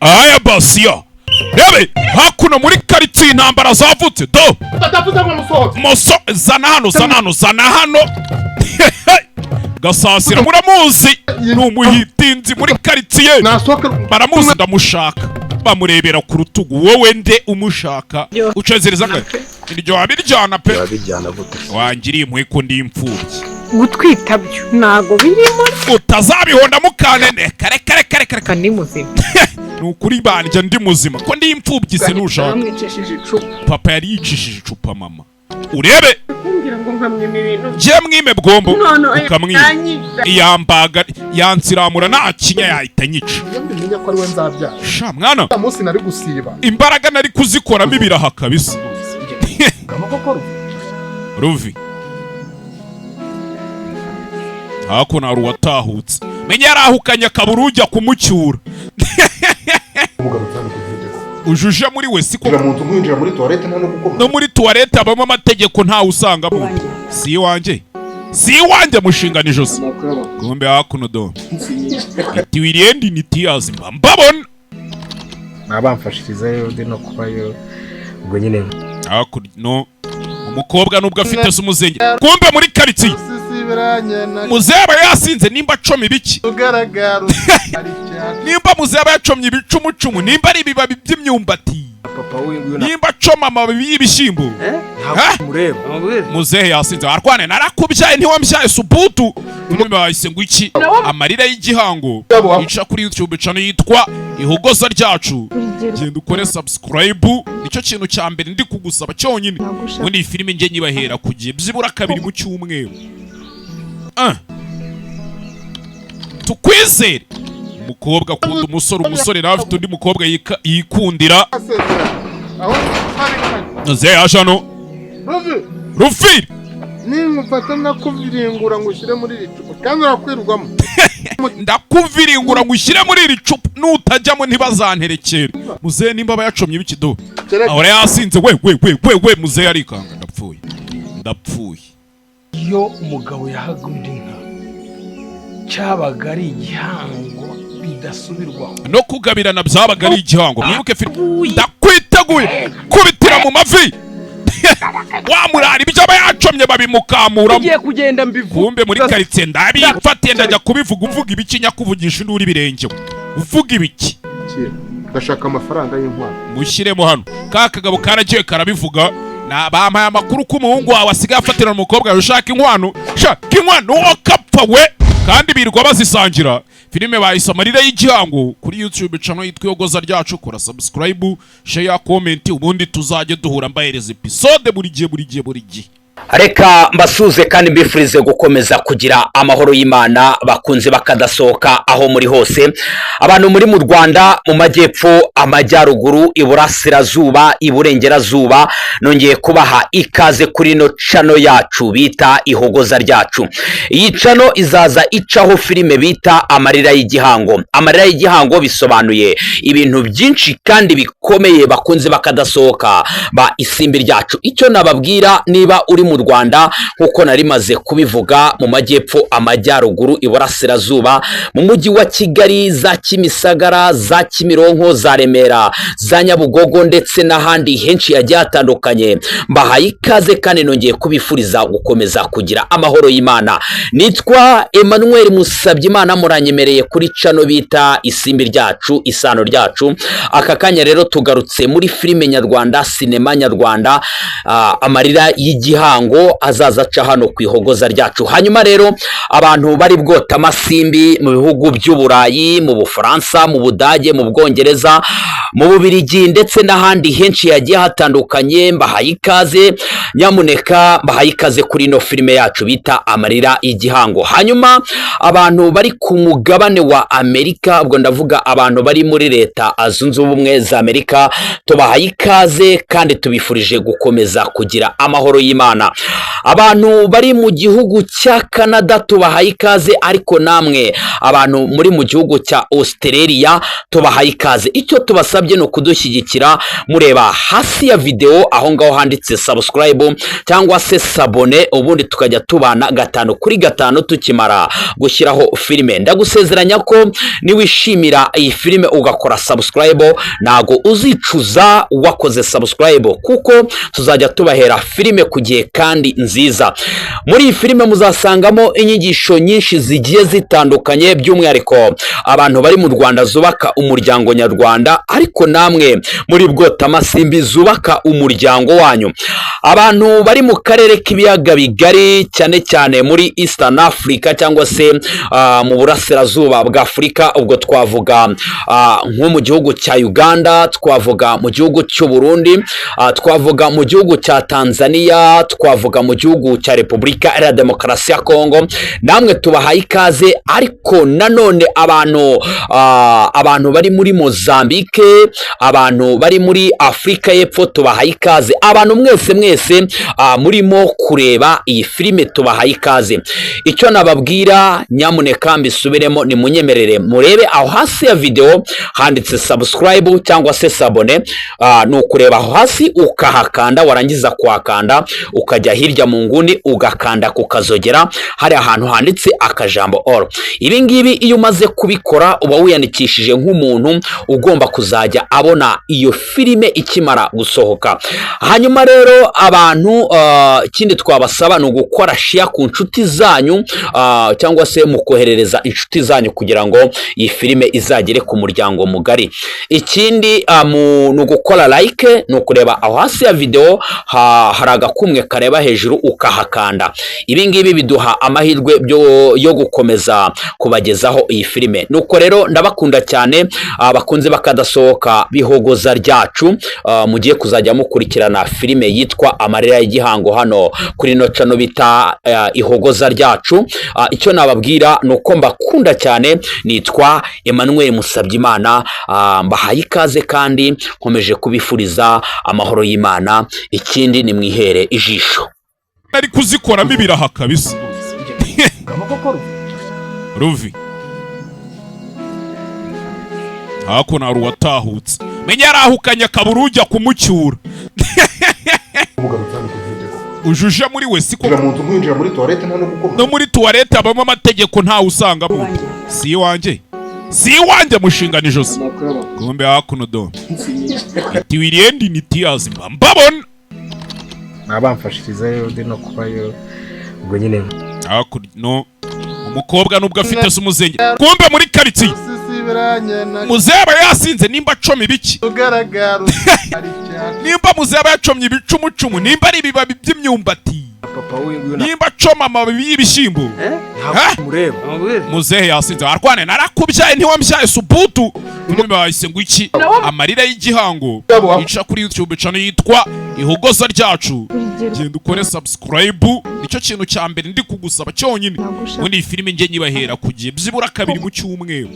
Aya basiya, rebe hakuno muri karitsiye intambara zavutse do. Batavuze ngo musohotse. Moso, zana hano, zana hano, zana hano. Gasasira muramuzi, ni umuhitinzi muri karitsiye. Nasohoka. Baramuzi, ndamushaka. Bamurebera ku rutugu. Wowe nde umushaka? Ucezereza kare iryo wabiryana pe. Babijyana gute? Wangiriye impuhwe ko ndi imfubyi. Gutwita byo ntago birimo. Utazabihonda mukanene. Kare kare kare kare kare. Ni muzima. Ni ukuri banjye, ndi muzima ko ndi imfubyi, sinushaka. Bamwicishije icupa. Papa yari yicishije icupa mama, urebe. Kumbwira ngo nkamwima ibintu. Njye mwime bwombo. None. Ukamwima. Yanyica. Iyambaga yansiramura, nta kinya, yahita nyica. Iyo mbimenya ko ari we nzabyara, Sha mwana, uriya munsi nari gusiba. Imbaraga nari kuzikoramo ibiraha kabisa. Amaboko. Ruvi hakuno hari uwatahutse, menya yarahukanye akabura ujya kumucyura. Mugarutse hano ku itegeko. Ujuje muri we siko. Kwinjira mu nzu, nkwinjira muri toilette, nta no gukoma. No muri toilette habamo amategeko, ntawe usangamo. Si iwanjye, si iwanjye, mushingana ijosi. Kumbe hakuno do iti wiriendi ni tiyazi mba mbabona. Mwabamfashiriza rero ndi no kubayo ubwo nyine. Hakuno umukobwa nubwo afite se umuzenge, kumbe muri karitsiye muzehe aba yasinze, nimba acoma ibiki, Ugaragara ari cyane. Nimba muzehe aba yacomye ibicumucumu, nimba ari ibibabi by'imyumbati, Papa w'uyu nguyu. Nimba acoma amababi y'ibishyimbo. Ntabwo mureba. Muzehe yasinze, arwane narakubyaye ntiwambyaye subutu. Filime bahise ngo iki? Amarira y'Igihango. Ica kuri YouTube channel yitwa Ihogoza Ryacu. Genda ukore subscribe, nicyo kintu cya mbere ndi kugusaba cyonyine. Ubundi iyi filime njye nyibahera ku gihe, byibura kabiri mu cyumweru. Ah. Tukwizere umukobwa akunda umusore, umusore nawe afite undi mukobwa yikundira. Aho hari. Muzehe yaje hano. Ruvi. Rufiri. Ningufata ndakuviringura ngo ushyire muri iri cupa kandi urakwirwamo. Ndakuviringura ngo ushyire muri iri cupa, nutajyamo ntibazanterekere. Muzehe nimba aba yacomye ibikido, ahora yasinze. We we we we we, muzehe arikanga, ndapfuye, ndapfuye. Iyo umugabo yahaga undi nka, cyabaga ari igihango bidasubirwaho. No kugabirana byabaga ari igihango. Mwibuke filime. Ndakwiteguye kubitira mu mavi wamurara, ibyo aba yacomye babimukamuramo. Ugiye kugenda mbivuga. Kumbe muri karitsiye ndabifatiye, ndajya kubivuga. Uvuga ibiki nyakuvugisha induru ibirenge? Uvuga ibiki? Ndashaka amafaranga y'inkwano. Mushyiremo hano. Ka kagabo karagiye karabivuga, na bampaye amakuru ko umuhungu wawe asigaye afatirana umukobwa wawe ushaka inkwano, shaka inkwano uwo kapfa we, kandi birirwa bazisangira. Filime bahise Amarira y'Igihango, kuri YouTube channel yitwa Iyogoza Ryacu. Kora subscribe, share, comment, ubundi tuzajye duhura mbahereza episode buri gihe, buri gihe, buri gihe. Reka mbasuze kandi mbifurize gukomeza kugira amahoro y'Imana, bakunze bakadasohoka aho muri hose. Abantu muri mu Rwanda, mu majyepfo, amajyaruguru, iburasirazuba, iburengerazuba, nongeye kubaha ikaze kuri ino channel yacu bita Ihogoza Ryacu. Iyi channel izaza icaho filime bita Amarira y'Igihango. Amarira y'Igihango bisobanuye ibintu byinshi kandi bikomeye, bakunze bakadasohoka ba Isimbi Ryacu. Icyo nababwira, niba uri mu Rwanda nk'uko nari maze kubivuga, mu majyepfo, amajyaruguru, iburasirazuba, mu mujyi wa Kigali, za Kimisagara, za Kimironko, za Remera, za Nyabugogo ndetse n'ahandi henshi hagiye hatandukanye, mbahaye ikaze kandi nongeye kubifuriza gukomeza kugira amahoro y'Imana. Nitwa Emmanuel Musabyimana, muranyemereye kuri channel bita Isimbi Ryacu, Isano Ryacu. Aka kanya rero tugarutse muri filime nyarwanda, sinema nyarwanda, Amarira y'Igihango azaza aca hano ku Ihogoza Ryacu. Hanyuma rero abantu bari bwota amasimbi mu bihugu by'Uburayi, mu Bufaransa, mu Budage, mu Bwongereza, mu Bubirigi ndetse n'ahandi henshi hagiye hatandukanye, mbahaye ikaze. Nyamuneka mbahaye ikaze kuri ino filime yacu bita Amarira y'Igihango. Hanyuma abantu bari ku mugabane wa Amerika, ubwo ndavuga abantu bari muri Leta Zunze Ubumwe za Amerika, tubahaye ikaze kandi tubifurije gukomeza kugira amahoro y'Imana. Rwanda. Abantu bari mu gihugu cya Canada tubahaye ikaze, ariko namwe abantu muri mu gihugu cya Australia tubahaye ikaze. Icyo tubasabye ni ukudushyigikira mureba hasi ya videwo aho ngaho handitse subscribe cyangwa se s'abonner, ubundi tukajya tubana gatanu kuri gatanu tukimara gushyiraho filime. Ndagusezeranya ko niwishimira iyi filime ugakora subscribe, ntago uzicuza wakoze subscribe, kuko tuzajya tubahera filime ku gihe kandi nziza. Muri iyi filime muzasangamo inyigisho nyinshi zigiye zitandukanye, by'umwihariko abantu bari mu Rwanda zubaka umuryango nyarwanda, ariko namwe muri bwotamasimbi zubaka umuryango wanyu. Abantu bari mu karere k'ibiyaga bigari, cyane cyane muri Eastern Africa cyangwa se mu burasirazuba bwa Afurika, ubwo twavuga nko mu gihugu cya Uganda, twavuga mu gihugu cy'u Burundi, twavuga mu gihugu cya Tanzania, twavuga mu gihugu cya Repubulika Iharanira Demokarasi ya Kongo, namwe tubahaye ikaze. Ariko nanone abantu bari muri Mozambique, abantu bari muri Afurika y'Epfo tubahaye ikaze. Abantu mwese mwese murimo kureba iyi filime tubahaye ikaze. Icyo nababwira, nyamuneka mbisubiremo, nimunyemerere murebe aho hasi ya videwo handitse subscribe cyangwa se s'abonner. Ni ukureba aho hasi ukahakanda, warangiza kuhakanda ukajya hirya mu nguni ugakanda kukazogera, hari ahantu handitse akajambo all. Ibi ngibi iyo umaze kubikora uba wiyandikishije nk'umuntu ugomba kuzajya abona iyo filime ikimara gusohoka. Hanyuma rero abantu, ikindi twabasaba ni ugukora share ku nshuti zanyu, cyangwa se mu koherereza inshuti zanyu kugira ngo iyi filime izagere ku muryango mugari. Ikindi ni ugukora like, ni ukureba aho hasi ya videwo hari agakumwe kareba hejuru ukahakanda. Ibi ngibi biduha amahirwe yo gukomeza kubagezaho iyi filime. Nuko rero ndabakunda cyane, bakunze bakadasohoka bihogoza ryacu, mugiye kuzajya mukurikirana filime yitwa Amarira y'Igihango hano kuri ino channel bita Ihogoza ryacu. Icyo nababwira ni uko mbakunda cyane. Nitwa Emmanuel Musabyimana, mbahaye ikaze kandi nkomeje kubifuriza amahoro y'Imana. Ikindi ni mwihere ijisho. Ari kuzikoramo ibiraha kabisa. Ruvi hakuno hari uwatahutse, menya yarahukanye akabura ujya kumucyura. Ugarutse hano ku itegeko. Ujuje muri we siko? Kwinjira mu nzu, nkwinjira muri toilette nta no gukoma. No muri toilette habamo amategeko, ntawe usangamo. Si iwanjye, si iwanjye, mushingana ijosi. Kumbe hakuno do iti wiriendi ni tiyazi mba mbabona. Mwabamfashiriza rero ndi no kubayo ubwo nyine. Hakuno umukobwa nubwo afite se umuzenge, kumbe muri karitsiye muzehe aba yasinze, nimba acoma ibiki, nimba muzehe aba yacomye ibicumucumu, nimba ari ibibabi by'imyumbati, Papa w'uyu nguyu. nimba acoma amababi y'ibishyimbo. Ntabwo mureba. Muzehe yasinze, arwane narakubyaye ntiwambyaye subutu. Filime bahise ngo iki? Amarira y'Igihango. Ica kuri YouTube channel yitwa Ihogoza ryacu. Genda ukore subscribe, nicyo kintu cya mbere ndi kugusaba cyonyine. Ubundi iyi filime njye nyibahera ku gihe, byibura kabiri mu cyumweru.